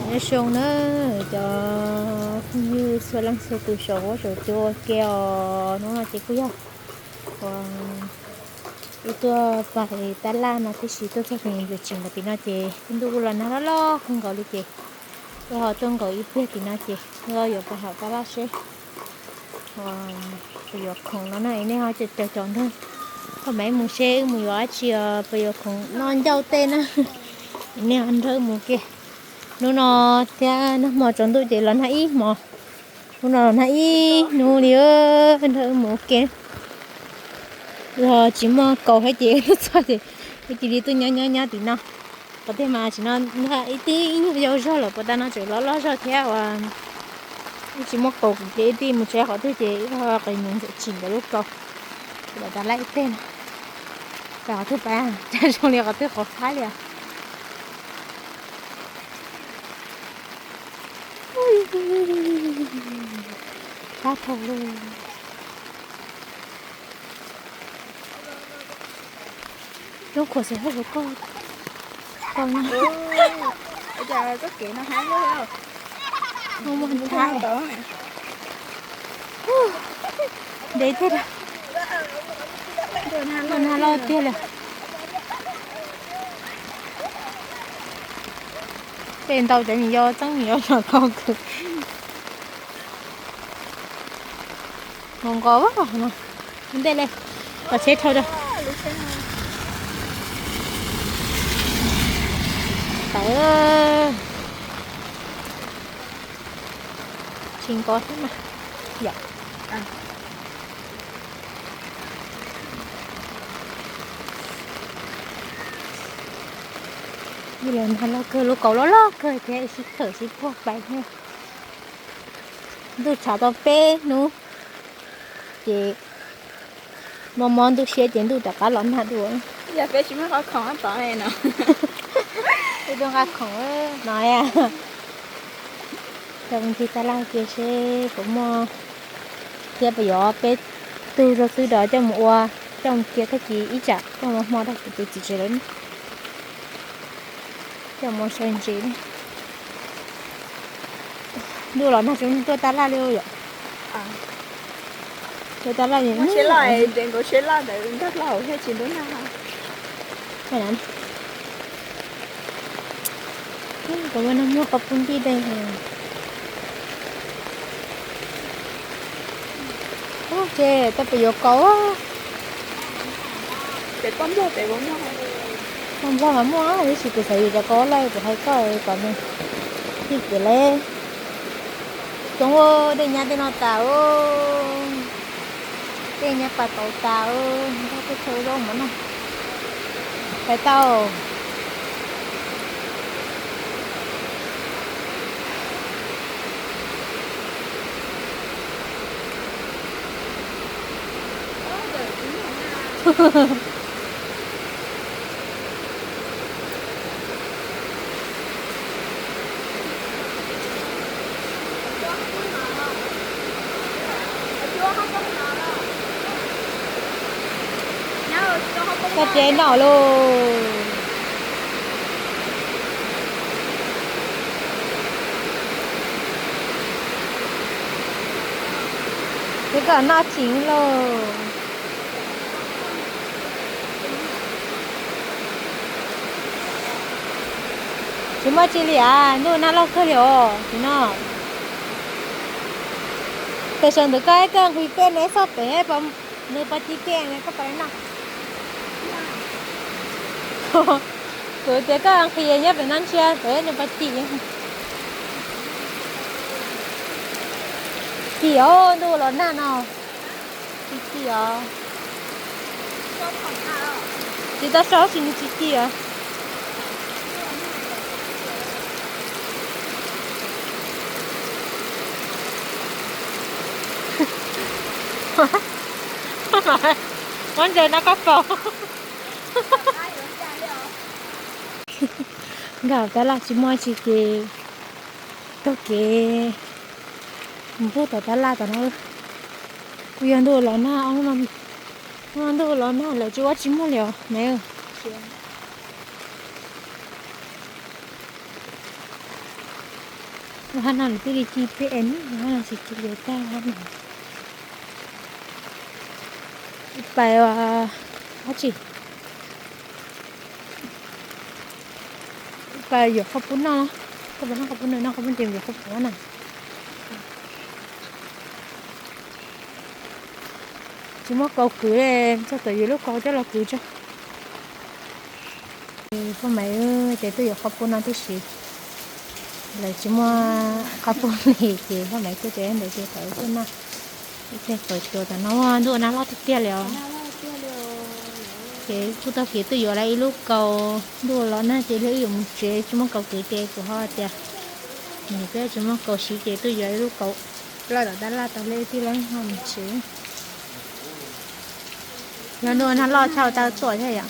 Nyob zoo na cov phooj ywg txhua leej txhua tus saum huab saum cua ua ke os. Hnub no ces kuj yog uas wb tuaj pais tab laj no tib si, tuaj txog tim ntxwm tsim nkaus tim no ces ntuj kuj los nag loj loj kawg nkaus li ces wb ho tuaj nkaum ib pliag tim no ces wb yuav pais haus tab laj seb puas yuav khoom no na. Nej ho caum caum nrog pab mam mus seb wb mus yuav dab tsi os, puas yuav khoom noj ncauj tej na. Nej ho nrog wb mus ke. Hnub no thiab nag hmo tsaus ntuj ces los nag ib hmo, hnub no los nag ib hnub li. Nrog wb mus ua ke. Wb ho tsis muaj kaus thiab ces tuaj txog ces wb cia li tuaj nyob nyob nyob tim no. Qhov twg mas tsis no ntag, ib tib ib nyuag yau zog lawm, puas tas no tseem loj loj zog thiab uas wb tsis muaj kaus ces ib tib mus tsev qhov twg ces wb ho qis mus ntxuam tsim nkawd lub kaus. Ces los tas laj ib teg no, pais qhov twg pais, cas zoo li qhov twg qhov fab li os. Fab thaum li. Lub khuam xwm haj lug koj, koj, cas txoj kev no hab luaj. Muaj muaj nthav. Ntev tiag, nag loj tiag li. Tej ntau cov me nyuam txeeb me nyuam los kho kws nqos nqos no. Ntej li, kom tsheb dhau rau. Tawm. Tsis nqos thiab mas. Yom. Los nag loj kawg, lub kaus loj loj kawg thiab sib khawm sib puag pais thiab. Ntuj tshav tau peb hnub ces mob mob ntuj siab ces ntuj rov qab los nag dua. Yog peb tsis muaj qhov khoom tod no. Peb tub nqa khoom no. Coj mus ncig tab laj cia seb puas muaj thiab puas yuav peb tug zog xwb rov coj mus ua, coj mus cia tag kis ib tsam coj mus hmo rau kuv tus txiv tsev lawm. Coj mus ua sau ntsis. Ntuj los nag tsis tuaj tab laj li yom. Tuaj tab laj, muaj tsheb loj, ntev nkaus tsheb loj ntawd nkag plaub hau thiab tsis ntub nag. Kuv muaj nag muag qhov pub ntij dej. Ub, ces tau pem yuav kaus. Poj Nplog mas muaj, tab sis kuv xav yuav cov kaus lawm, kuv hais koj kom nws tij kev le. Coob ua dej nyab tej no tas, dej nyab pas tauv tas, nrog tej chaw zoo mov no. Pais tau. Koj tsev noj lauj. Ces koj noj tsev lauj. Tsis muaj tsi li as, ntuj nag loj kawg li os, tsis noj. Pem saum ntawm koj, koj nqhis pej ne, txhob pem, nws pov ci pej ne, koj pom li no. Kuv tias koj nqhis nyob pem no ntsia pem nws pov ci. Ci os, ntuj los nag no. Ci ci os. Tsis tau sau tab sis nws ci ci os. Muab ntsaws no koj pom. Nkag tab laj tsis muaj tsi ces taug kev mus puag tom tab laj tom no. Kuj yog ntuj los nag, ntuj los nag lawm tsis ua tsis muaj li os me. Ua hab no lawv thiaj li ci peb es, ua hab no tsis ci li tag hab no. Ib pais dab tsi? Ib pais yuav qhov pub noj, koj puas noj qhov pub noj, noj qhov pub ces yuav qhov pub na. Tsis muaj kaus kwv, txog thaum yuav lub kaus coj los kwv tso. Poj Maiv ces tuaj yuav qhov pub no tib si, lawv tsis muaj qhov pub li ces Poj Maiv tuaj ces ntawd ces thaum tuaj noj. Ib pliag txaus cua tam no ntuj ua nag loj tiag tiag li os. Ces kuj tau kev tuaj yuav lawm ib lub kaus, ntuj los nag ces li wb yuav mus tsev tsis muaj kaus kwv ces kuv ho tias, nws peb tsis muaj kaus siv ces tuaj yuav ib lub kaus loj tom tab laj tau li wb thiaj li ho mus tsev. Yog ntuj ua nag loj tshaj tau tuaj thiab yom.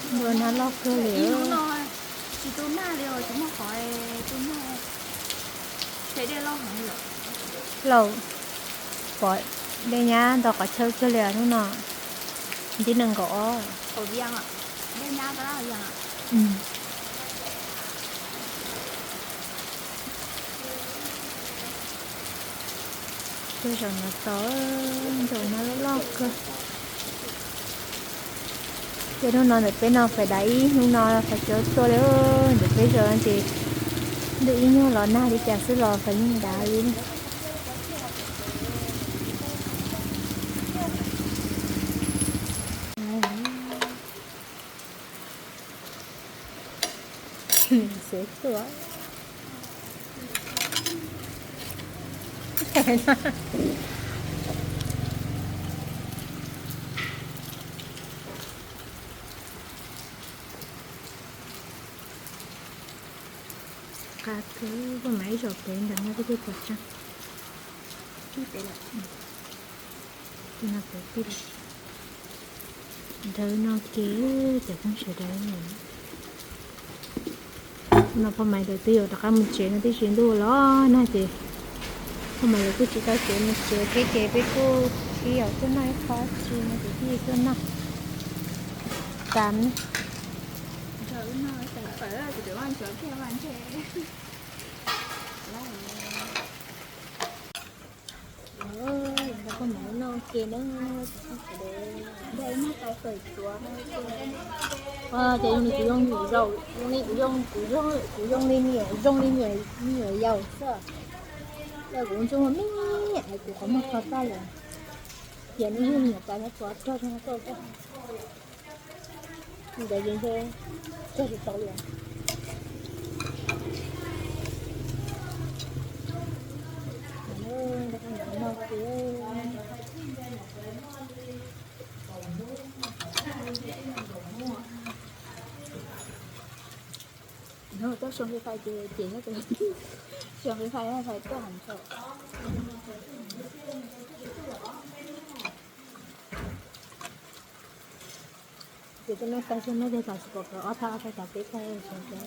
Ntuj ua nag loj kawg li. Tsis tu nag li os, tsis muaj qhov tu nag. Ces dej loj heev li. Lauj, pom dej nyab ntau qhov chaw kawg li hnub no. Ntiv nees nkaum ob. Tej zaum no tau, ntuj no loj loj kawg. Ces hnub no ntawm peb no fais dav ib hnub no fais tsaus tuaj li, ntawm peb zos ces ntuj ib nyuag los nag li cas xwb los fais yeej dav li. Xev tuaj. Qab kawg, Poj Maiv ib zaug pem ntawm no twb tsis pom tseeb. Tus no pem tij lawm. Dhawv no ces cov phooj sawv daws no Poj Maiv lawv twb yuav rov qab mus tsev no tib si ntuj los nag ces Poj Maiv lawv kuj tsis tau kev mus tsev thiab ces peb kuj sib yaum tuaj noj ib qho tsi no ces thiaj tuaj noj tas ne. Poj Maiv noj ke na, ces zoo li kuv zoo, zoo li kuv zoo, kuv zoo, kuv zoo li me nyuam, zoo li me nyuam yaus xwb. Yog kuv ntsuj me me es kuv qhov muag txog toj lawm, ces nws yog me nyuam tas no txog toj toj toj. Ntawd ces ntshe txog tsis tau li. Nws tuaj xyoo Free Fire ces ces nyob tus xyoo Free Fire Free Fire tuaj heev tso. Ces tuaj noj tag xyoo no ces thaum tsis pom kawg ob thaj ob thaj thaum peb tag xyoo tso.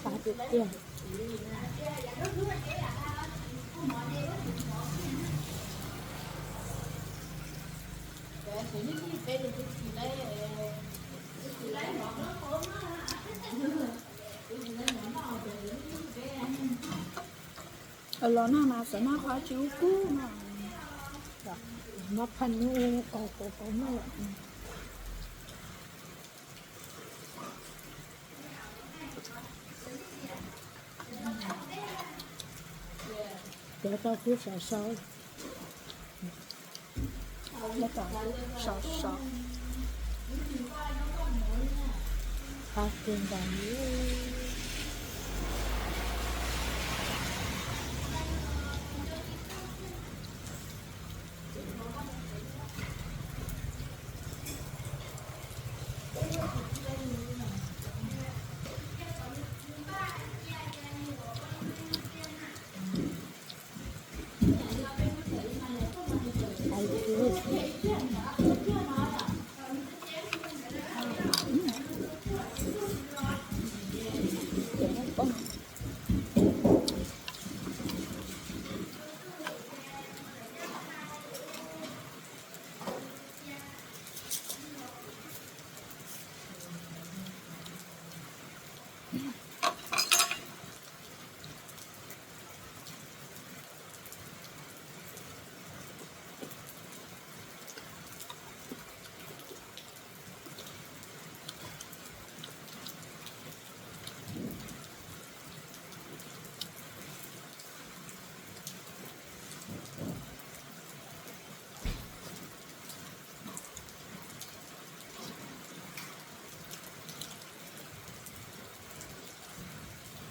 Qab tiag tiag. Los nag mas xav noj qhov tsis ub kub no. Noj phaj nyuj kaus kaus kaus noj. Cov tau kub sov so. Sov so. Qab kawg nkaus li.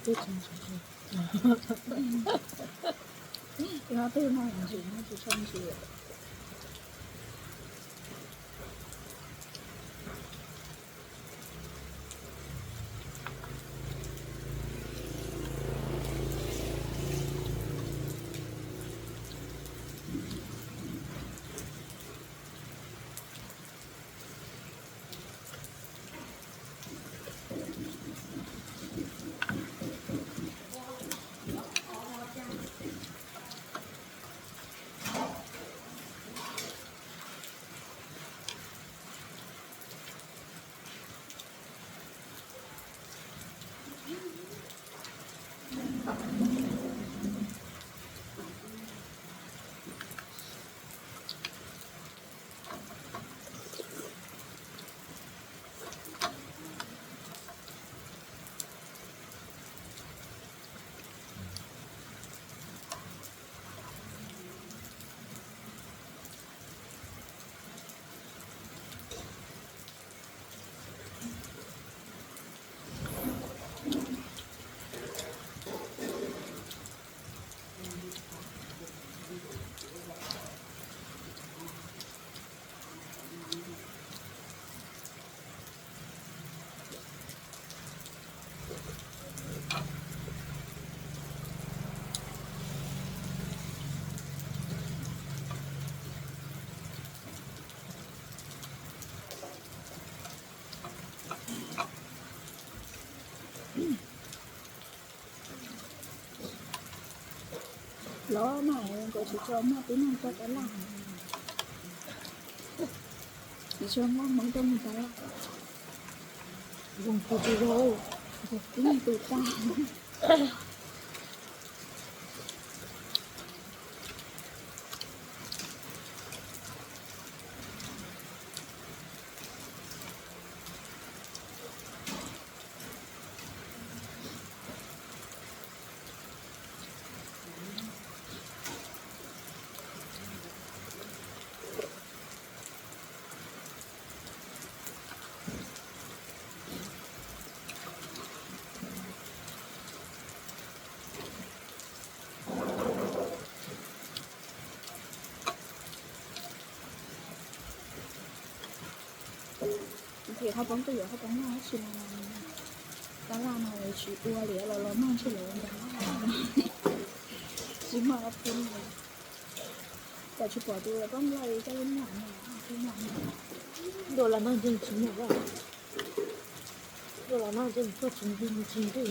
Tej no tej no ntsis no tsis tshua ntsis. Los mas nkawd tsis tso muaj tib neeg tuaj tab laj, tsis tso muaj Hmoob tuaj mus tab laj, zoo tus tus zoo, tib neeg tus tag. Ces ho poob tuaj yuav ho poob noj tab sis mas tab laj no tsis ua li los los noj ntshe lawv ua ntau, tsis muaj ob peb, cas tsis pom tus pab nplaj li coj lub noj no, ntuj los noj ntshe tsis muaj, ntuj los noj ntshe tuaj tsis nti tsis nti.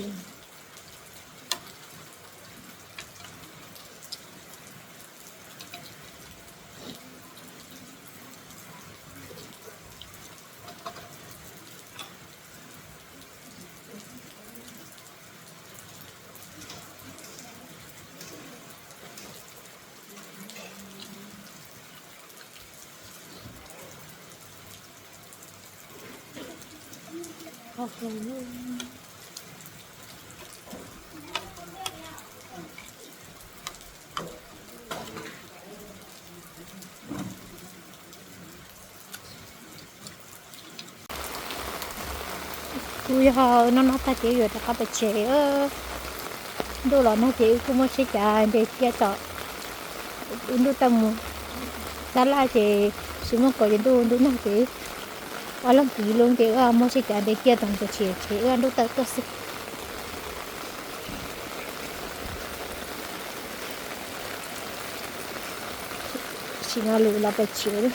Kuv yog no no tag ces yuav rov qab pem tsev. Ntuj los nag ces wb kuj muab tsheb cav nres kiag tom, wb ntuj tawm mus tab laj ces tsis muaj kaus ces ntuj ntuj nag ces ob leeg kiv loo ces wb muab tsheb cav nres kiag tom ntug tsev ces wb ntuj tawm tuaj xwb. Sim no lwm los pem tsev.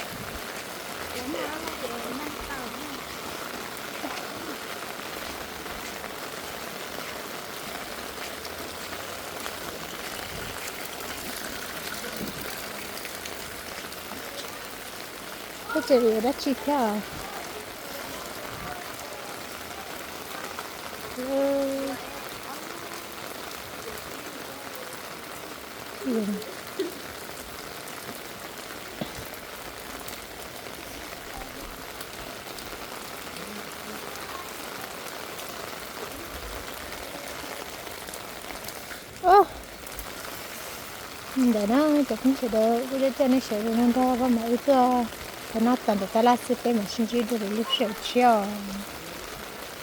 Peb tsev yuav dab tsi thiab? Ntawm no cov phooj ywg sawv daws, wb coj nej sawv daws no nrog pab mam wb tuaj thov noj tas ntawm tab laj xwb, peb mam sib ntsib dua lwm lub sij hawm tshiab.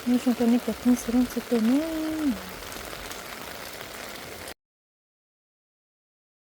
Nyob zoo rau nej cov phooj ywg txhua leej txhua tus nawb.